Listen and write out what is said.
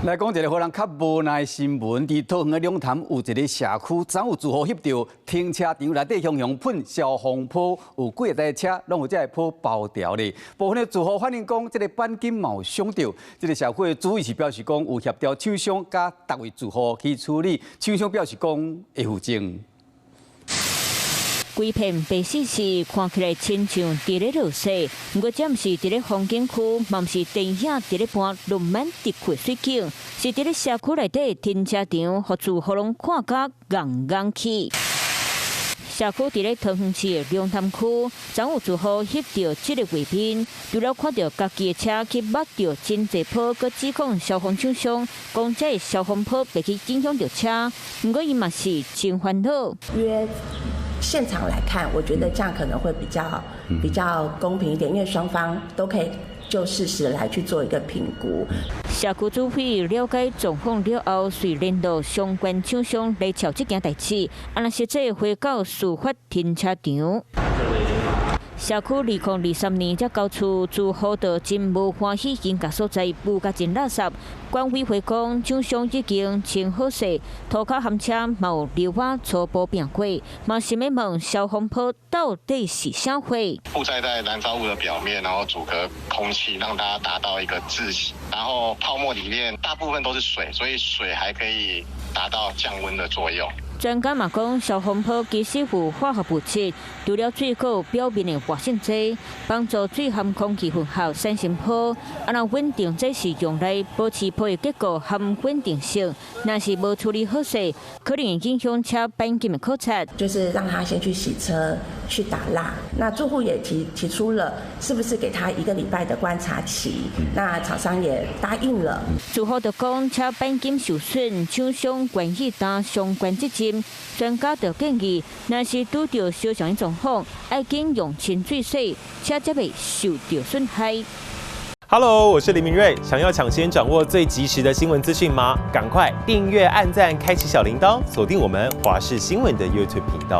來講一個予人較無奈新聞，佇桃園的龍潭有一个社區，昨有住戶翕著停車場內底雄雄噴消防泡，有幾台車攏予這个泡包牢咧。部分的住戶反映講，這个鈑金嘛有傷著。這个社區的主委是表示講，有協調廠商佮逐位住戶去處理，廠商表示講會負責。規片白死死，看起來親像佇咧落雪。毋過這毋是佇咧風景區，嘛毋是電影佇咧播羅曼蒂克水景，是佇咧社區內底停車場，予住戶攏看甲戇戇去。社區佇咧桃園市的龍潭區，昨有住戶翕著這个畫面，除了看著家己的車去抹著真濟泡，閣指控消防廠商，講這个消防泡袂去影響著車。毋過伊嘛是真煩惱。約現場來看，我覺得這樣可能會比較公平一點，因為雙方都可以就事實來去做一個評估。社區主委了解狀況了後，遂聯絡相關廠商來調這件代誌，啊，若實際回到事發停車場。社區2023年才交厝，住戶就真無歡喜，因共所在佈甲真垃圾。管委會講，廠商已經清好勢，塗跤含車嘛有留下初步評過，嘛想欲問消防泡到底是啥貨？負載在燃燒物的表面，然後阻隔空氣，讓它達到一個窒息。然後泡沫裡面大部分都是水，所以水還可以達到降溫的作用。專家嘛講，消防泡其實有化學物質，除了水閣表面的活性劑，幫助水和空氣混合產生泡，啊，若穩定劑是用來保持泡的結構和穩定性。若是無處理好勢，可能會影響車鈑金的考察。就是讓他先去洗車、去打蠟。那住戶也提出了，是不是給他一個禮拜的觀察期？那廠商也答應了。住戶就講，車鈑金受損，廠商願意擔相關責任。專家就建議，若是拄著相仝狀況，愛緊用清水洗，車才袂受著損害。 Hello，我是林明瑞，想要搶先掌握最及時的新聞資訊嗎？趕快訂閱、按讚、開啟小鈴鐺，鎖定我們華視新聞的 YouTube 頻道。